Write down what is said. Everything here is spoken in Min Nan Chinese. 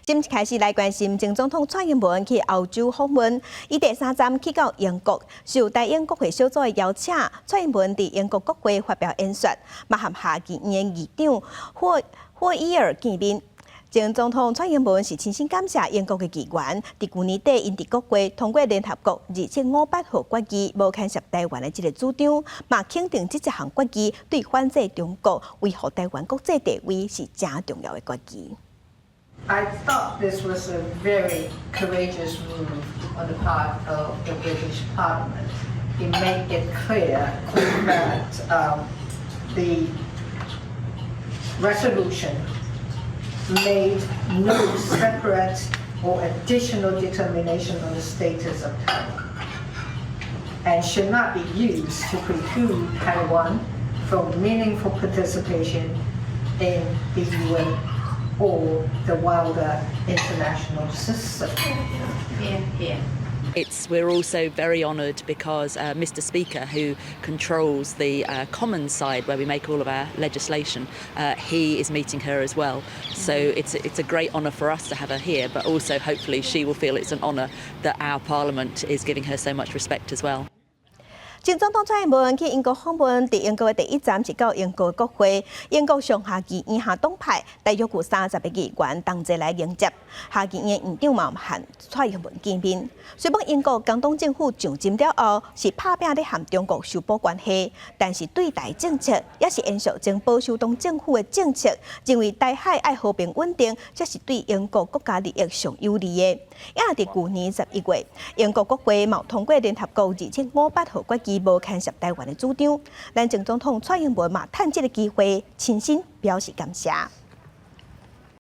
今開始來關心前總統蔡英文去歐洲訪問，伊第三站去到英國，受台英國會小組的邀請，蔡英文佇英國國會發表演說，嘛和下議院的議長霍霍伊爾見面。前總統蔡英文是深深感謝英國的議員，佇舊年底𪜶佇國會通過聯合國2758號決議，無牽涉臺灣的這个主張，嘛肯定這一項決議對反制中國、維護臺灣國際地位是誠重要的決議。 I thought this was a very courageous move on the part of the British Parliament. It made it clear that the resolution made no separate or additional determination on the status of Taiwan and should not be used to preclude Taiwan from meaningful participation in the UN or the wider international system. Hear, hear. We're also very honoured because Mr. Speaker, who controls the Commons side where we make all of our legislation, he is meeting her as well. So it's a great honour for us to have her here, but also hopefully she will feel it's an honour that our Parliament is giving her so much respect as well. 前總統蔡英文去英國訪問，佇英國的第一站是到英國國會，英國上下議院跨黨派大約有30個議員同齊來迎接。下議院院長嘛和蔡英文見面。雖講英國工黨政府上任了後是拍拚咧和中國修補關係，但是對台政策也是延續前保守黨政府的政策，認為台海愛和平穩定，才是對英國國家利益上有利的。也佇舊年11月，英國國會嘛通過聯合國2758號決議，無牽涉臺灣的主張。咱前總統蔡英文嘛趁這个機會，親身表示感謝。